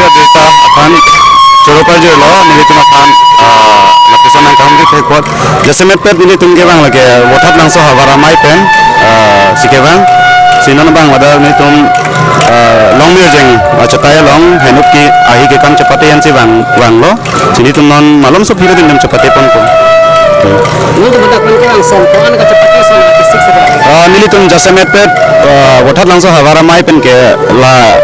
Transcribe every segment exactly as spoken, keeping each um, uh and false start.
Data aphan choro parjurlo, nelitum aphan, ah, lapuson nangkam di thekpot. Jasemet pet nelitum kevang lake Vothatlangso havar amei pen, ah, si kevang. Si non vang ladak nelitum, ah, Longmirjeng, ah, achatai along henut ke ahi ke kam chepate ansi vang, vanglo. Si nelitum non malomso phiro din dam chepate ponpo. Nelitum dak pen kevang ason ko-an kachepate ason kisik sida. Ah, nelitum jasemet pet, ah, Vothatlangso havar amei pen ke la,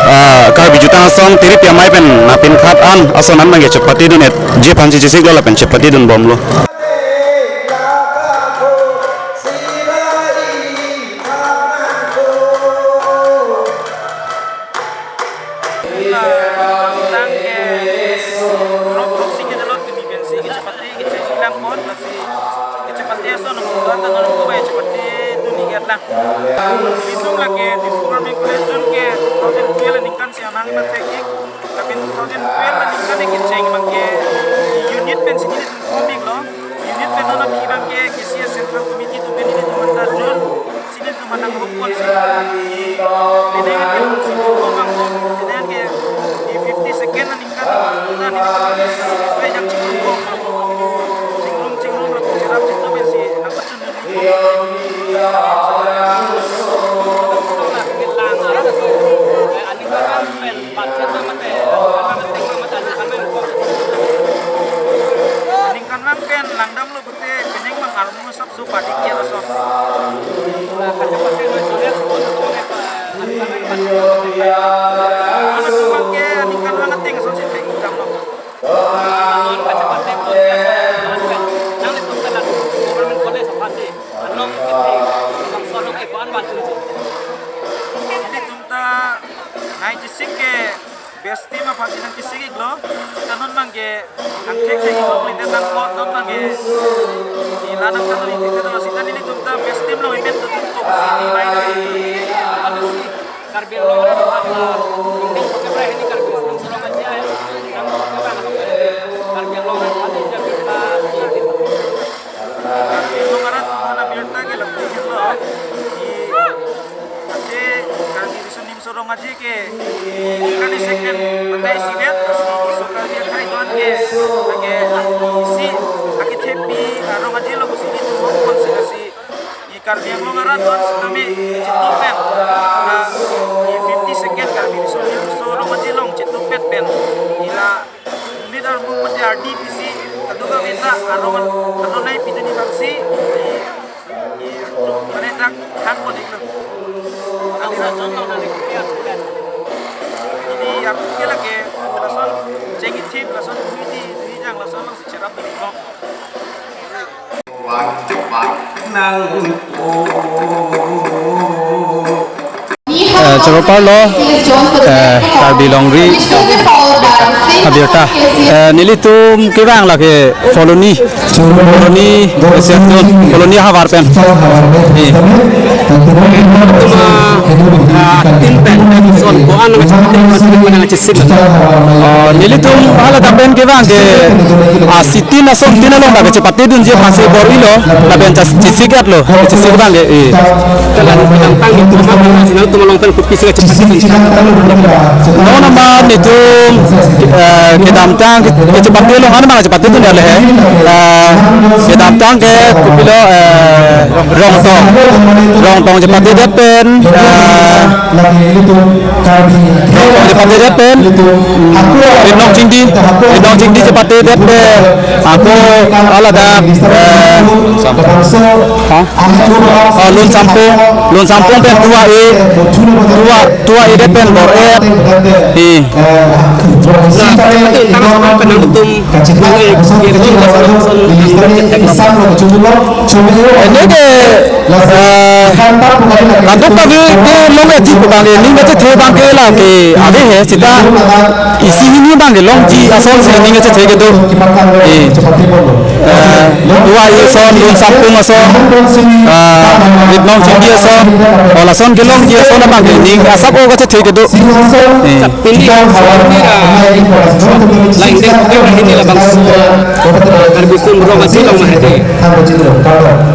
ah, Karbi Jutang Asong tiripi amei pen nangpinkhat an ason an abang ke chepate dun-etji aphansi chesiklo lapen chepate dunbomlo. Tang ke rok rok si ke dalot ke dipen si ke chepate ke cheng lang pon, lasi ke chepate ason nang pon ta nang ko bai chepate dun-et lang. Nelitum lake Diphu Government College Zone ke two thousand twelve aningkan si anang imat thek-ik. Lapen two thousand twelve aningkan ke cheng abang ke unit pen si nelitum form-iklo. Unit pen non aphi abang ke K C S Central Committee atum pen nelitum anta zone si nelitum anta hop ponsi. Penang ke nelitum si hop pon abang ko. Penang ke fifty second aningkan ta nelitum si sai jang chingrum pon abang ko. Chingrum chingrum lapu cherap chingrum pensi nangpachun. Aningkanvang pen langdamlo pute penang abang armu sapso padik ke lason. Aningkanvang ke aningkanvang ateng ason si thek-ikdamlo. Nanglitum ta government college aphan di anong kiti, bangso anong ke ko-an vantu. Nelitum ta nai chisik ke best team aphansi nangchisik-iklo. Sita non abang ke nangthek thek-iklo, nelitum nangkok non abang ke. Neli nangkok neli thek thek lo, sita nelitum ta best team along emen tu tum kok si neli nai chisik. Karbi Anglong arat aphan, ah, pindeng pokebra hini Karbi Anglong Sorong Aji ai, nang pokebra nang, Karbi Anglong arat aphan, Karbi Anglong arat aphan abirta ke lapu henlo, i, ache Karbi Riso Nimso Rong Aji ke, i, ikan isek pen patai isidet, lasi iso Karbi akhai don ke, ake, isi, akethepi, ah, rong aji lo pusi nelitum hop ponsi lasi, i Karbi Anglong arat don sitame, i chetupet, ah, i fifty second Karbi Riso Nimso Rong Aji along chetupet pen, i la, unit armu mate R D P C, kadokave ta arong an, arong nai pidun abangsi, i, i, mane dak hang konik lo. Ang sa jon lo na ni kuya sudah. Neli arpu ke lake, lason, cheng-ithip, lason, duiti, duijang, lason, lang si cherap dun lo. Eh, choro parlo, eh, Karbi Longri abirta. Eh, nelitum kevang lake Phuloni, Phuloni, Phuloni havar pen. Eh. Ah, tin pen, son ko-an nang chisik. Oh, nelitum hala dak pen kevang ke, ah, si tin ason tin along dak chepate dunji aphansi bor-ilo, lapen chas chisik-etlo, chisik abang ke, eh. Telan kedamtang di rumah mana sih, nangtum along pen kopi sih chisik. Non amat nelitum, eh, kedamtang, ke, kechepate along, an abang chepate dun-et le he. Eh, kedamtang ke kopilo, eh, Rongtong. Rongtong chepate det pen, eh, Rongtong chepate det pen, Ritnong Chingdi, Ritnong Chingdi chepate det pen, ako hala dak, eh, ha? Oh, Lun Sampung, Lun Sampung pen two a-e, two a, two a-e det pen bor-et. Eh. Nah, tapi tang sekolah pen nangtum, nang, eh, kiri kiri lason, lason, Ene ke, eh, kadokave ke long-etji pu abang ke, ning kachethe abang ke lake ave he, sita isi hini abang ke longji ason si ning kachethe kedo. Eh, eh, two a-e ason, Lun Sampung ason, eh, Ritnong Chingdi ason, o lason kelongji ason abang ke ning asap o kachethe kedo. Eh. Pini, pini, ah, La ingdeng phokep ra hini labangso Karbi Riso Nimso Rong Aje along ma hedi.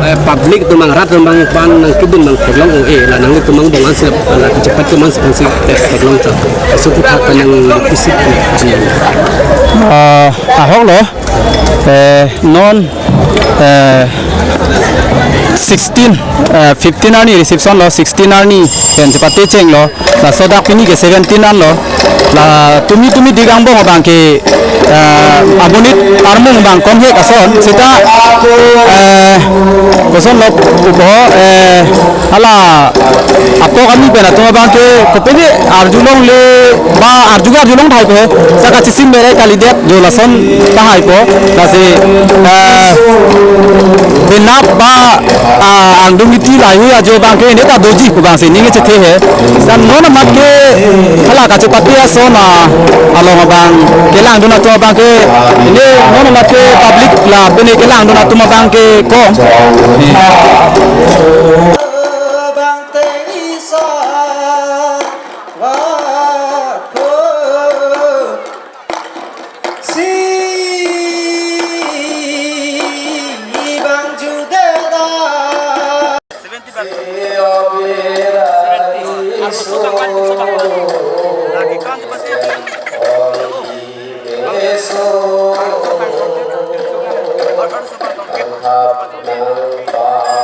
Eh, public atum abang rat atum abang pan nangkedun abang theklong ong-e, la nanglitum abang bong ansi la kachepat ke man si theklong chot. Aso aphuthak pen nang isi. Ah, ahok lo. Eh, non, eh, sixteen, eh, fifteen arni reception lo, sixteen arni pen chepate chenglo, laso dak pini ke seventeen an lo, la tumi tumi dik angbong abang ke, eh, amonit armung abang komhek ason, seta, eh, koson lo pupo, eh, hala apok ami pen atum abang ke kopine arjulongle ba arju arjulong thai pe, saka chisim bere kalidet jo lason tahai po, lasi, eh, benap ba, ah, angdung iti layu ajo abang ke ne ta doji pu abang si ning chethe he. San non amat ke hala kachepate ason, ah, along abang kelangdun atum abang ke, ne non amat ke public la pine kelangdun atum abang ke kom.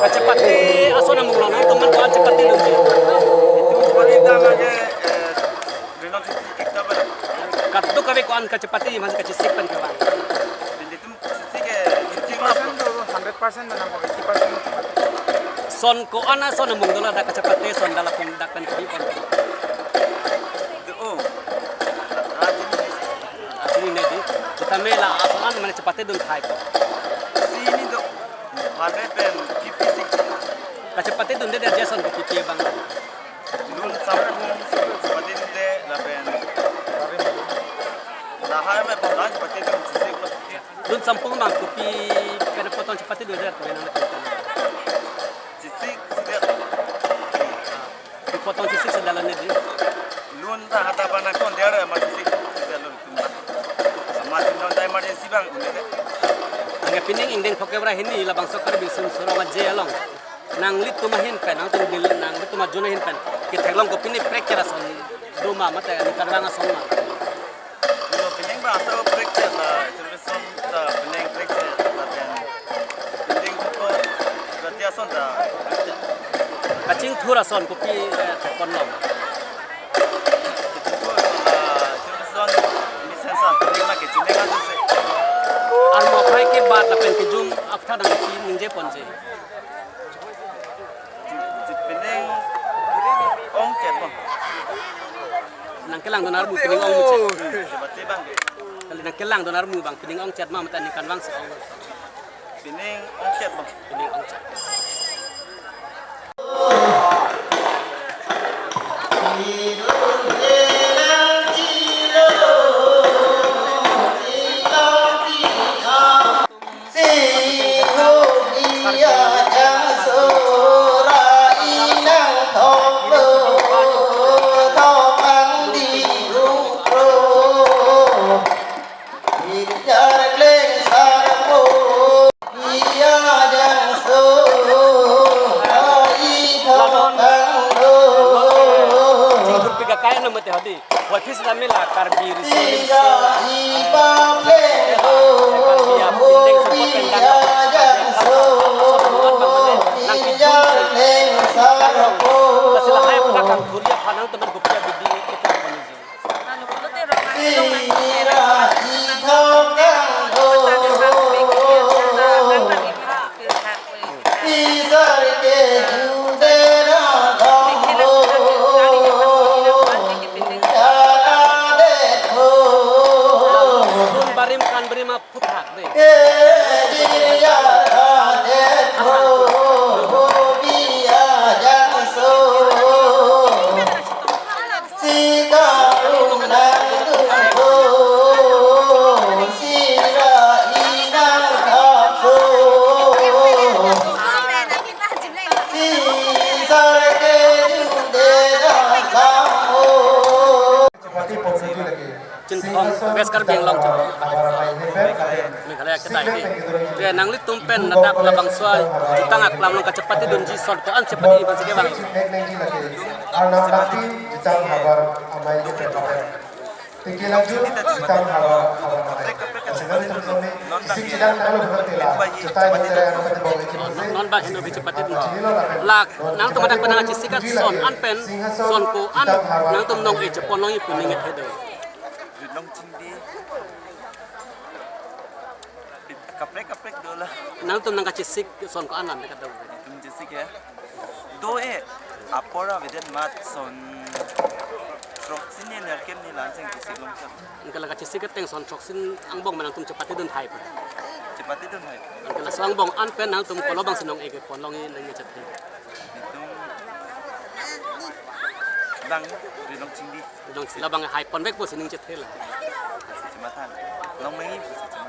Kachepate ason amung lo nangtum man ko-an chepate dunji. Kadokave ko-an kachepate mas kachesik pen kevang. Sixty percent to hundred percent menang ko eighty percent. Son ko-an ason amung dolo dak kachepate son dak lapen dak pen kebi pon. Oh. Asini ne di. Kita mela ason an mane chepate dun thai ko. Sini do hundred and fifty six. Kachepate dunde de ason ko P P A abang. Lun sampung chepate dunde lapen. Lahai me pon la chepate dun sisi ko. Lun sampung abang kopi pen apotong chepate dunde ko nang lapen. Sisi sisi. Apotong sisi sedala ne di. Lun ta hata bana kon dia ma sisi sisi lun tum. Sama si non ta emergency abang unde de. Angke pining ingdeng phokep ra hini labangso Karbi Riso Nimso Rong Aje along. Nanglitum ahin pen, nangtum bil, nanglitum ajon ahin pen ketheklong kopine prekche ason do ma mate ningkanvang ason ma? Lo pining ba aso prekche la, service ason ta pining prekche lapen pining ko berarti ason ta prekche. Kachingthur ason kopi, eh, thekponlong? Kachingthur ason la, service ason ni sensa pining ma kechine ka se. Armo aphai ke bat lapen kejun aptha nangpi ningje ponji. Pining ongchet bang. Nangkelangdun armu pining ongchet. Chepate abang ke. Kali nangkelangdun armu abang pining ongchet ma mate ningkanvang si ong. Pining ongchet bang. Pining ongchet. Chingthurpi kakai na mate hadi. Wathi sita mela Karbi Riso Nimso. Karbi apun deng support pen dan. Nang kijun. Kasi lahai pula kang Korea panang teman kopi abidi kita paniji. Barim kan barim aphuthak de. Chinthong, West Karbi Anglong Chinthong. Meghalaya kedai dei. Te nanglitum pen ladak labangso jutang aklam along kachepatedunji son ko-an chepatedun pasi kevang? Non bang heno bi chepatedun. La nangtum ladak pen nangkachesik ason an pen son ko-an nangtum nong-e chepon longji pu ning kethe do? Rinong chingdi. Kaprek kaprek do la. Nangtum nangkachesik son ko-an an kado? Nangtum chesik ya. Do-e, apor avedet amat son throksi ne nerkep ne la-an si chesik longchot. Anke la kachesik ateng son throksi angbong ma nangtum chepatedun hai pu? Chepatedun hai. Anke laso angbong an pen nangtum kolo bangsi nong-e kepon longji ning chethe? Nelitum bang rinong chingdi. Rinong chingdi, labang hai ponvek pusi ning chethe la. Chematha. Long mengi pusi chematha.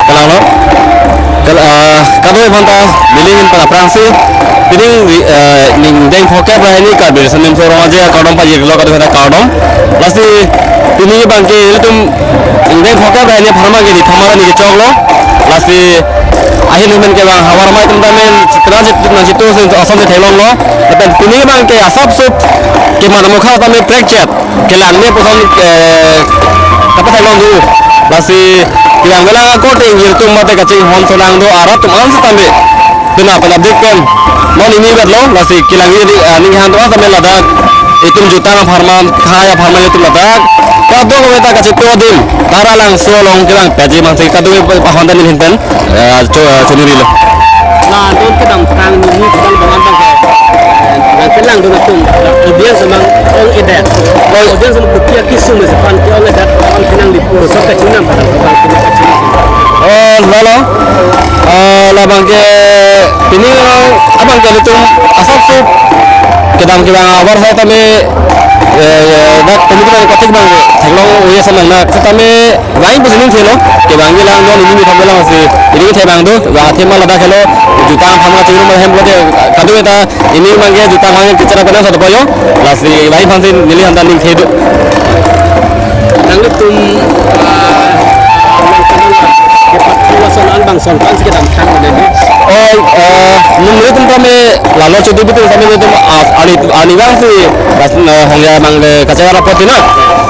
Kalanglo. Kal-, ah, kadokave aphanta neli ahin pen aphrangsi pining, ah, ning deng phokep ra hini Karbi Riso Nimso Rong Aje akardom pajirlo kadokave aphanta kardom. Lasi pini abangke ilitum ning deng phokep ra hini apharman ke di thamara ni kechoklo. Lasi ahin ahin kevang havar amei atum tame chitra chit nang chitu sin ason si theklonglo. Lapen pini abangke asap sup keman amokha tame prekchet kelang ne puson, eh, kapathai long do. Lasi kelang velang akorte ingjir atum mate kachinghon sonang do arat atum an setame pina pina dik pen non ini vetlo. Lasi kelang ini, eh, ning han atum an setame ladak itum jutang apharman, khei apharman itum ladak kadokave ta kachitu adim Taralangso along kelang peji mangsi kadokave pahon ta neli ahin pen, eh, cho-, eh, chonirilo. La non kedamtang nini kedam bongan bang ke, eh, nangkelangdun atum, audience mang ong-edet. Audience mang kopi akesung mesi pan ke-ong-edet, ong kenangli pu, so kachinam pada pu, ong kenang kachinam. Oh, lalo. Eh, labangke pini abangke ilitum asap sup kedam kevang abar sai tame, eh, dak pini abang kotik bang theklong uye samang na setame vang pusi ning thelo, kevang velang do, neli neli tham velang si, neli neli thai bang do, va thema ladak helo, jutang apharman kachingrum ahem bote, kadokave ta, neli abangke jutang apharman kechara pada satu poyo, lasi vang aphansi neli aphanta ning the do. Nanglitum, ah, nangkemang kepathu ason an bang son ko-an si kedamtang ada di? Oh, eh, nelitum tame lalo chuti bitung tame nelitum as-, ani, ani bang si, bas, eh, hongya mang le kachara apot na.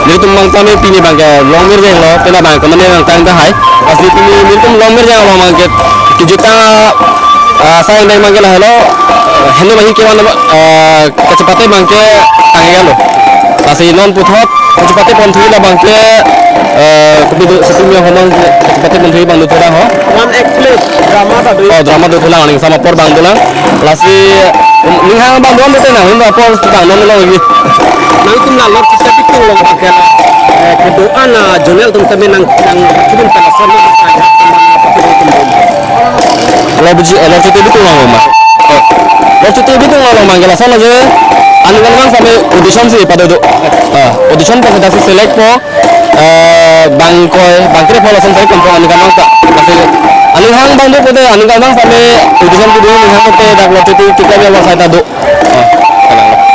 Nelitum mang tame pini abangke long mirjeng lo, pina abang kemane abang tang tahai. Lasi pini nelitum long mirjeng lo abangke kejutang, ah, asai abangke lahelo, eh, heno mahi kevan, eh, kachepate abangke tanglo. Lasi non puthot kachepate ponthu labangke, eh, kopi do, kopi me homang kachepate ponthu bang do thurang ho. One act play, drama ta do. Oh, drama do thulang aning sama apor bang dolang. Lasi, um, ning hang bang doan dote na, hum apor bang non lo lagi. Nangtum la lor chita bitung along abangke, eh, kedo-an, ah, zonal atum tame nang, nang chubin pen ason na, ah, lo buji, eh, lor chita bitung along ma. Oh. Lor chita bitung along ma, gela sana je, anu kan bang tame audition si pado do. Ah, audition pen ta si select po, eh, bang koi, bang kre pho lason sai kompon ani kamang ta. Lasi, ani hang bang do pote, ani kamang tame audition kedo ani hang pote dak lo titi kita ya lo sai ta do. Ah, kalang lo.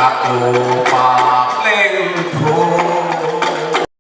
Ako papleng pho.